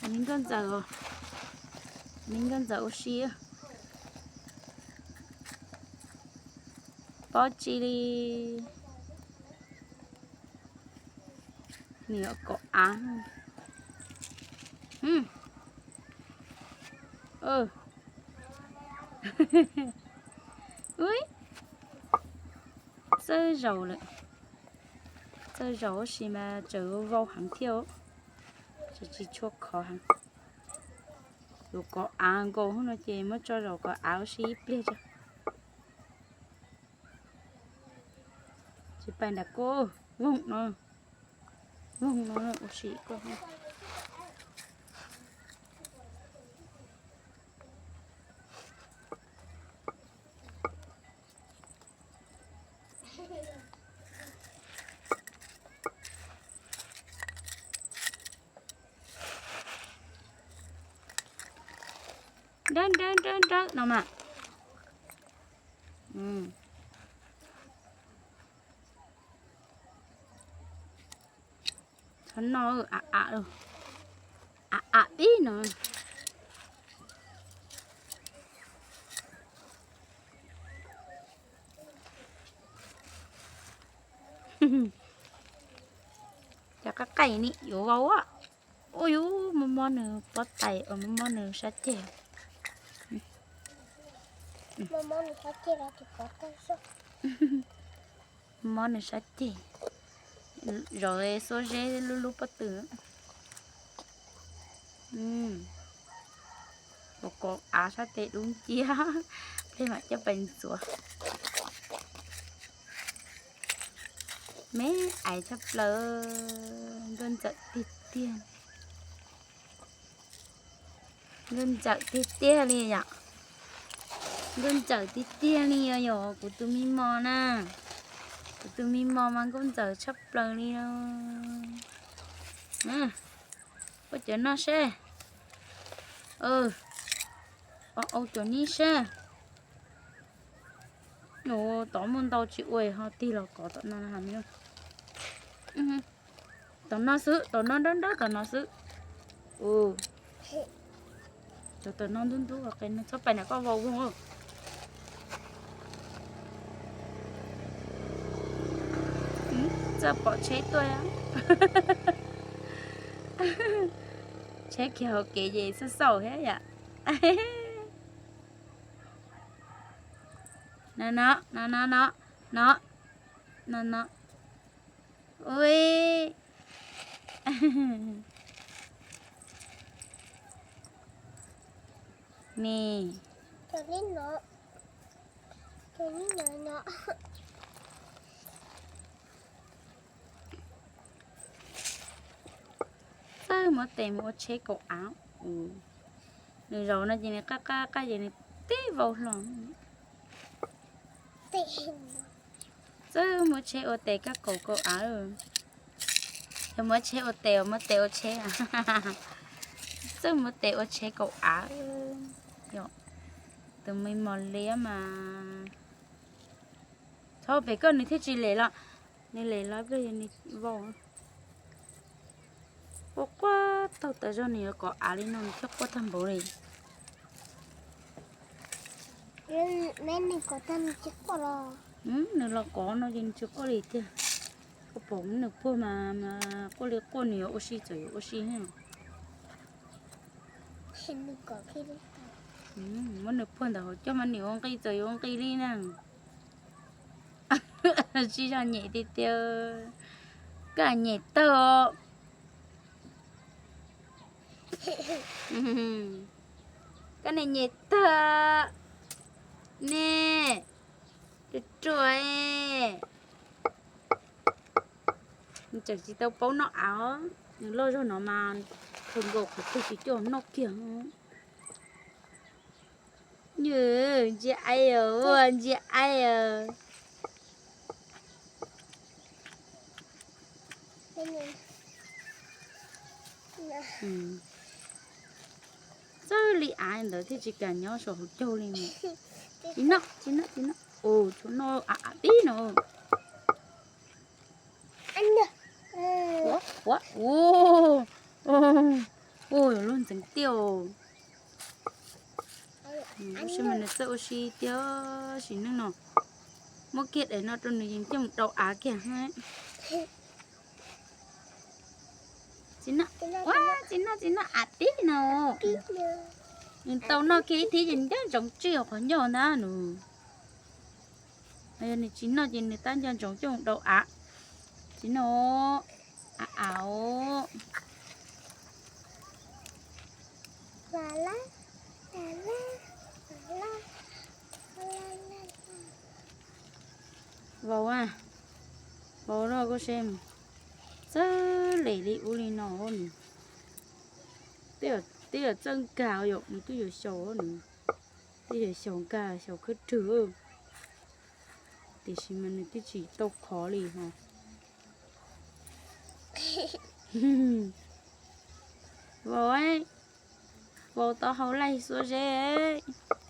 Me nkauj ntxawm, me nkauj ntxawm ua si. Pob tsi li. Nws yuav kom av. Ui, txawj zaum lawm. Txawj zaum tab sis mas tseem vau heev thiab, tseem tsis tshua khov heev. Yuav kom av nkaus no ces muab tso zaum kom av ua si ib pliag tso. Tsis pais nram koj, voog no, voog no ua si koj. Nrawb nrawb nrawb nrawb no mas. Txhob noj, av av, av av pib no. Cov qab qaij ni yuav vau. Ua yus mob mob nws pob tais, mob mob nws sab ceg. Mob nws sab ceg, zov xuab zeb lub lub pob tw. Ua kom av sab tes dub nciab, peb mam coj pais ntxuav. Me ais tshaj plaws, nkauj ntxawm tiag tiag. Nkauj ntxawm tiag tiag li yom. Nkauj ntxawm tiag tiag li yom, kuv tus me mos na. Kuv tus me mos mas nkauj ntxawm tshaj plaws li. Ua cov no seb. Au, cov nib seb. Tod muaj ntau tsis ua ho tig los kov tom no. Tom no xwb, tom no nrawb nrawb tom no xwb. Tom no ntub ntub, txhob pais nram koj vau voog. Txawj pom tsheb tuaj. Tsheb khiav hauv kev ces xauj xauj thiab yom. No no no no no no no no. Ui. Ni. Txawj muab tes mus ua tsheb kaum av. Nws zaum no ces nws qab qab qab ces nws tib vau hlo. Txawj muab tsheb ua tes kab kaum kaum av. Yog muab tsheb ua tes, muab tes ua tsheb. Txawj muab tes ua tsheb kaum av. Tus me mos liab mas txhob pem koj nws thiaj tsis lem los. Nws lem los pliag yog nws vau. Quaj quaj taug tas zog nws yuav kom av li no nws thiaj quaj tag npaum li. Nws los kov no ces nws tsis quaj li tiag. Koj pom nws puag mas quaj li quaj, nws yuav ua si txawm yuav ua si. Muab nws puag ntawm hauv coj mas nws ua nqi txawm yuav ua nqi li na. Tsis zog nyem tiag tiag. Koj nyem tawg. Koj niam nyem tawg. Ne, ruam ruam. Nws tseem tsis tau paub noj av. Nws loj zog no mas khaws nkaus qhov twg tsis coj noj kiag. Nws ntsia ai, ua ntsia ai. Txawj li av ntawd thiaj tsis kam nyob saum hauv caug li. Tsis noj, tsis noj, tsis noj. Ua, tshuav noj av av pib no. Ua, ua, ua. Ua lub ntxeev tiaj. Ua si mas nws txawj ua si tiag, sim neej no muab kiag daim no rau nws yeej coj mus dau av kiag. Txiv noj, txiv noj, txiv noj av tib no. Nws tau noj kiag ib thib ces nco ntsoov tsij hauv qhov ncauj ntag nws. Yog nws tsis noj ces nws tab nco ntsoov coj mus dau av. Txiv noj av, av. Vauv, vauv no koj saib, txawj lem li ub li no nws. Twb yog txawj nkag yom, nws twb yuav xyaum nws, twb yuav xyaum nkag xyaum khwb rwg, tiam sis mas nws twb tsis tau qhov li os. Vauv, vauv tau hau laij xuab zeb.